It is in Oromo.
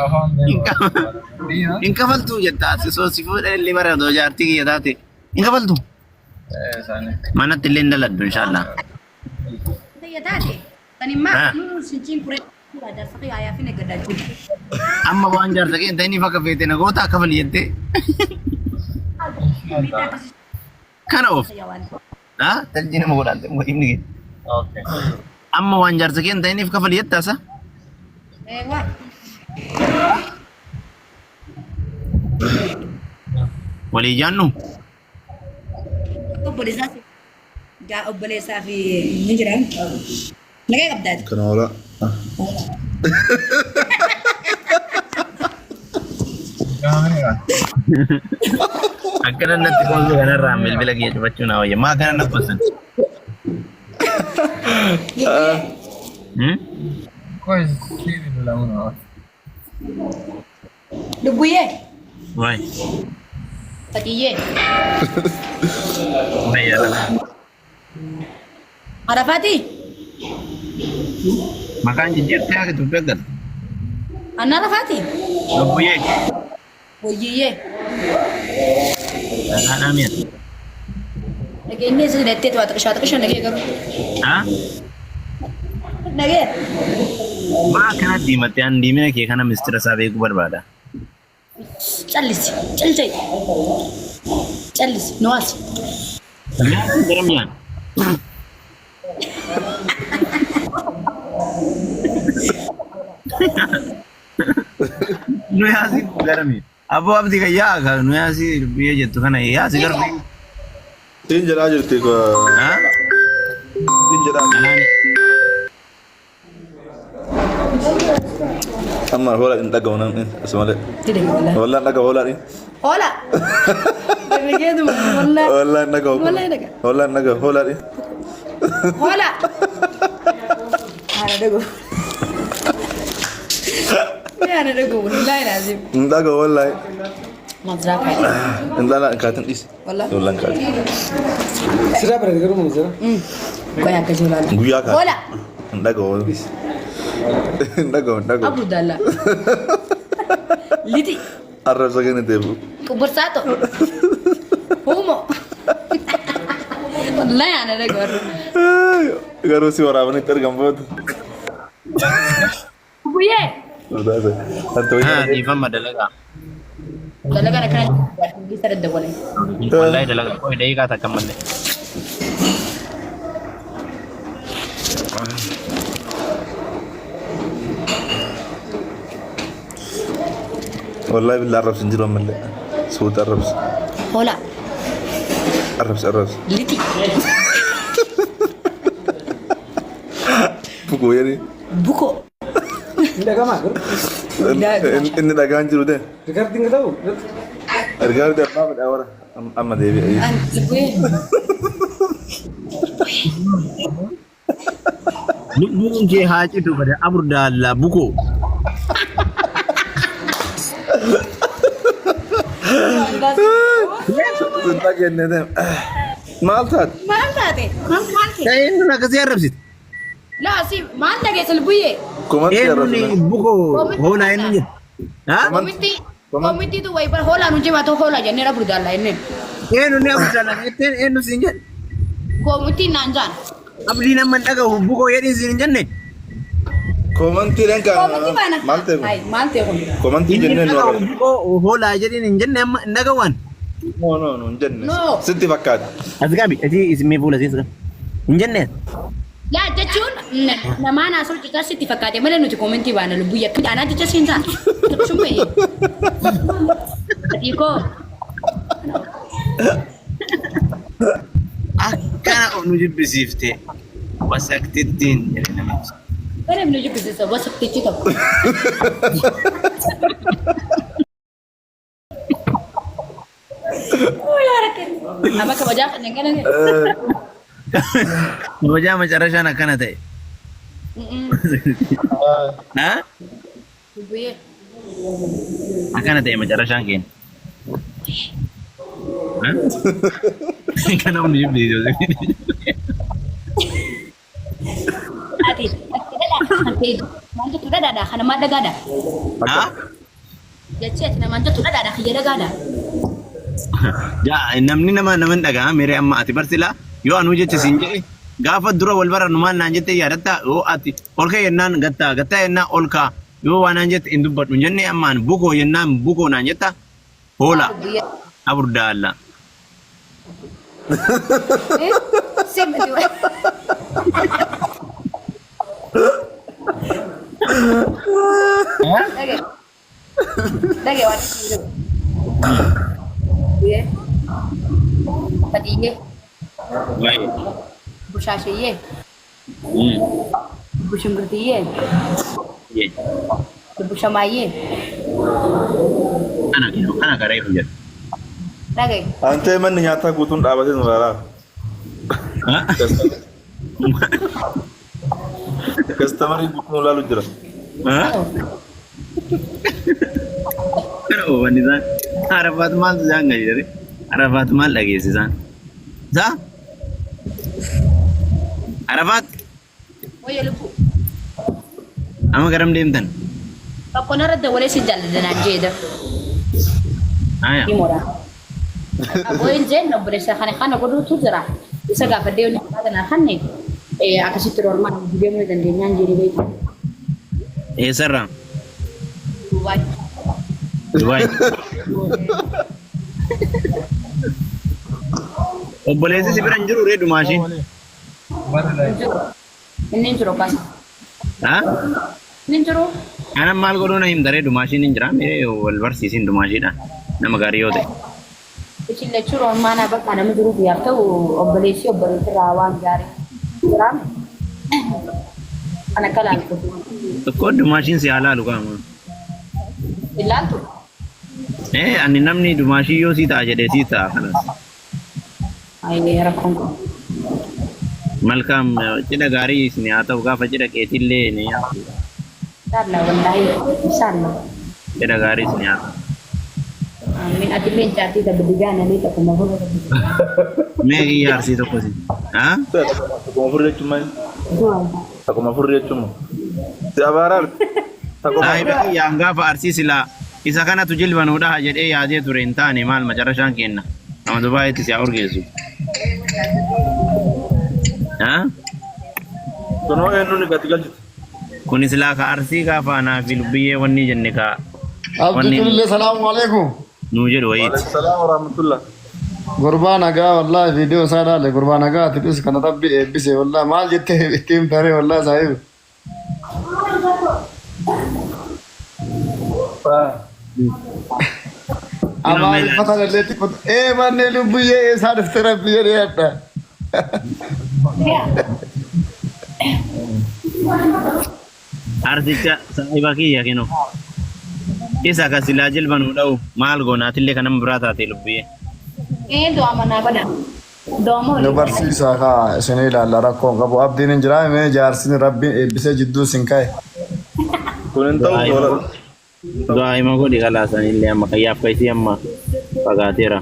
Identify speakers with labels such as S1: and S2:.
S1: Afaan beeku.
S2: Hin kafaltuu jetta asisoo si fuudhee illee bara odoo jaartii kiyya taate hin kafaltu. Manatti illee hin daladdu inshaallah.
S3: Tiyya taate. Sani ma
S2: Ah.
S3: nu sincin kure. Jaarsa kiyya ayaa fi nagaddaa jechuudha.
S2: Amma waan jaarsa kee hin ta'iniif akka feete na goota kafali jettee
S3: Miidhaa akkasii
S2: kana of.
S3: tiyya waan.
S2: Ha? Talji nama godhaan ta'e inni kee.
S1: Okay.
S2: Amma waan jaarsa kee hin ta'iniif kafali jettaa sa?
S3: Eewwa.
S2: Walii jaannu?
S3: Obboleessaa gaa obboleessaa fi ni jiran. Nagee qabdaati.
S4: Kana hoolaa.
S2: Akkana natti qoosuu kanarraa bilbila kiyya cufachuu naa wayya. Maa akkana natti qoosan? Hmm?
S1: Qoy sibi lamuun.
S3: Lubbuyyee.
S2: Waay.
S3: Fatiyyee.
S2: Waay yaa.
S3: Arafaati.
S2: Maqaan jijjiirtee akka Itoophiyaa galte.
S3: Anna Arafaati.
S2: Lubbuyyee.
S3: Wayyiyyee.
S2: Dhagaadhaa mi'a.
S3: Dhageenyee isin hidhattee tu'a xiqishaa xiqisha nagee garuu.
S2: Ha?
S3: Nagee.
S2: Maa akkana diimattee an diimina kee kana mistira isaa beekuu barbaada.
S3: Callisi. Callisee. Callisi. Nuwaasi.
S2: Nyaata gara miyaan. Nu yaasi gara mi'a. Aboo abdi kan yaa kan nu yaasi biyya jettu kana yaasi gara mi'a.
S4: Siin jedhaa jirti.
S2: Ha?
S4: Siin jedhaa.
S2: Alaani.
S4: Amma hoolaa hin dhagahu namni as malee. Wallaan dhagahu hoolaa hin.
S3: Hola. Dargaggeetuma. Hola.
S4: Wallaan dhagahu.
S3: Wallaan dhagahu.
S4: Wallaan dhagahu hoolaa hin.
S3: Hola. Ana dhagahu. Ana dhagahu. Wallahi lazim.
S4: Hin dhagahu wallaahi.
S3: Mazraa kaa'e.
S4: Hin dhala kaatin dhiisi.
S3: Wallahi.
S4: Wallaan kaatin.
S5: Siraa bareeda garuu mun jira.
S3: Qoy akka jiru laala.
S4: Guyyaa kaati.
S3: Hola.
S4: Hin dhagahu. Hin dhagahu hin dhagahu.
S3: Abu Dalla. Liti.
S4: Arrabsa kenniteef.
S3: Qubursato. Humo. Wallahi ana dhagahu.
S4: Garuu si waraabanitti argan booda.
S3: Buyyee.
S2: Ah, dhiifama dalagaa.
S3: Dalagaan akkana keessa daddawwale.
S2: Wallahi dalagaa. Qoy daqiiqaa takka malee.
S4: Wallahi billah arrabsi hin jiru ammallee. Suuta arrabsi.
S3: Hola.
S4: Arrabsi arrabsi.
S3: Liti.
S4: Bukoo jedhi.
S3: Bukoo.
S5: Hin dhagamaa garuu.
S4: Inni dhagaan jiru ta'e.
S5: Rigaardiin ta'u.
S4: Rigaardi abbaa fedhaa wara. Amma deebi'e.
S3: Lubbee.
S2: Lubbuun kee haa citu bada abur daallaa bukoo.
S4: Sun dhageenye ta'e. Maal taate?
S3: Maal taate? Maal maal kee?
S2: Ta'een nun akkasii arrabsite.
S3: Laa si maal dhageessa lubbuyyee?
S4: Komantii
S2: Eenyuun
S4: arrabsine.
S2: bukoo hoolaa eenyu jedha? Ha?
S3: Komitti komittiitu wayi bara hoolaa nu jimaatoo hoolaa jennee rabbi daallaa jenneen.
S2: Eenyu ni abur daallaa jetteen eenyu siin jedhe?
S3: Komittiin naan jaan.
S2: Abdiin amma hin dhagahu bukoo jedhiin siin hin jenne.
S4: Komantiileen kan
S3: Komitti baana.
S4: maal ta'e kun?
S3: Ay maal ta'e kun?
S4: Komantii
S2: Inni hin
S4: jenneen nu
S2: dhagahu
S4: arrabsine.
S2: bukoo hoolaa jedhiin hin jenne amma hin dhagahuan.
S4: No no no hin jenne.
S3: No.
S4: Sitti fakkaata.
S2: As gabi, ati isin fuula siis gabi. Hin jenne.
S3: Laa jechuun namaan haasoo citaa sitti fakkaate malee nuti komentii baana lubbuu yakka anaa jecha siin ta'a. Shumme. Atiikoo.
S2: Akkana of nu jibbisiifte. Wasaktittiin jedhe namichi.
S3: Bara nu jibbisiisa wasaktichi tokko. Amma kabajaa kan hin galan.
S2: Kabajaa macarashaan akkana ta'e. Ha?
S3: Lubbuyyee.
S2: Akkana ta'e macarashaan keenya. Ha? Kana humni jibbisiise.
S3: Ati Dhadhaa maal jettu dhadhaadha kana maal dhagaadha?
S2: Haa?
S3: Jechi ati namaan jettu dhadhaadha kiyya dhagaadha.
S2: Jaa namni nama nama hin dhaga'a mere amma ati barsilaa yoo anuu jecha siin jedhe gaafa dura wal barannu maal naan jette yaadatta yoo ati ol ka'e jennaan gattaa gattaa jennaan ol ka'a yoo waa naan jette hin dubbadhu hin jenne ammaan bukoo jennaan bukoo naan jetta hoola aburdaalla.
S3: Dhage waan isin jiru. Fadhiyyee, bushaasheyyee, bushungurtiyyee, bushamaayee.
S2: Kana kana garee hojjetu.
S3: Dhage.
S4: Antee manni nyaataa guutuun dhaabatee nu ilaalaa. Kastamariin guutuun nu ilaalu jira.
S2: Kana oofan isaan. Arafaat maaltu isaan gayyare? Arafaat maal dhageesse isaan? Isaa? Arafaat
S3: Wayya lubbuu.
S2: amma garam deemtan?
S3: Tokko narra dawalee si jaalladha naan jeeda.
S2: Aya.
S3: Himoodha. Abooyin jeen obboleessa kana kana godhuutu jira. Isa gaafadhee yoo nama kanaa kanne akkasitti normaal deemuu dandeenyaan jedhee beeku.
S2: Eessarraa?
S3: Dubaay.
S2: Dubaay. Obboleessi si bira hin jiru ree dhumaashii?
S3: Inni hin jiru kaasa.
S2: Haa?
S3: Inni hin jiru.
S2: Ana maal godhuu na himta ree dhumaashiin hin jiraa mee wal barsiisin dhumaashiidhaan nama gaarii yoo ta'e.
S3: Isin lachuu roormaanaa bakka nama jiruuf yaaf ta'u obboleessi obboleessirraa waan gaarii jiraam. Kan akka laaltu.
S2: Tokko dhumaashiin si haa laalu qaama.
S3: Ilaaltu.
S2: Ee ani namni dhumaashii yoo sii ta'a jedhee sii ta'a kanas.
S3: Ayyee rakkoon kun.
S2: Malkaam cidha gaarii isin haa ta'u gaafa cidha keetiillee ni yaadu.
S3: Inshallah wallaahi inshallah.
S2: Cidha gaarii isin haa ta'u.
S3: Amiin ati illee jaartii tabbi digaana illee tokko mafurra.
S2: Mee kiyya arsii tokko si. Haa?
S4: Akkuma furrii jechuun maali? Akkuma furrii jechuun maali? Si abaaraa Akkuma
S2: Saahiba kiyya hangaafa arsii silaa isa kanatu jilba nuu dhaha jedhee yaadee ture hin taane maal macarrashaan kenna. Nama Dubaayitti si haa urgeessu. Haa?
S4: Kunoo eenyuun gadi galchite?
S2: Kuni silaa ka arsii gaafa anaa fi lubbiyyee wanni jenne ka
S6: Abdi
S2: wanni
S6: tulillee salaamu alaikum.
S2: nuu jedhu wayiiti.
S4: Waalaikum salaam wa rahmatullah.
S6: Gurbaa nagaa wallahi viidiyoo isaa ilaale gurbaa nagaa ati dhus kana rabbi eebbise wallahi maal jettee itti himtare wallahi saahibi. Amaariffata illee xiqqoo ee mannee lubbuyyee eessaa dhufte rabbi jedhee hadha.
S2: Arsicha saahiba kiyya kinu. Isa ka silaa jilba nuu dha'u maal goona atillee kan nama biraa taate lubbiyyee.
S3: Ee du'a manaa godha. Du'a
S6: Nu barsiisaa kaa isin ilaalla rakkoon qabu abdiin hin jiraa mee jaarsin rabbiin eebbisee jidduu isin ka'e.
S4: Kun hin ta'u tola.
S2: Du'aa hima godhi kalaasanillee amma kayyaaf kaysii amma fagaateera.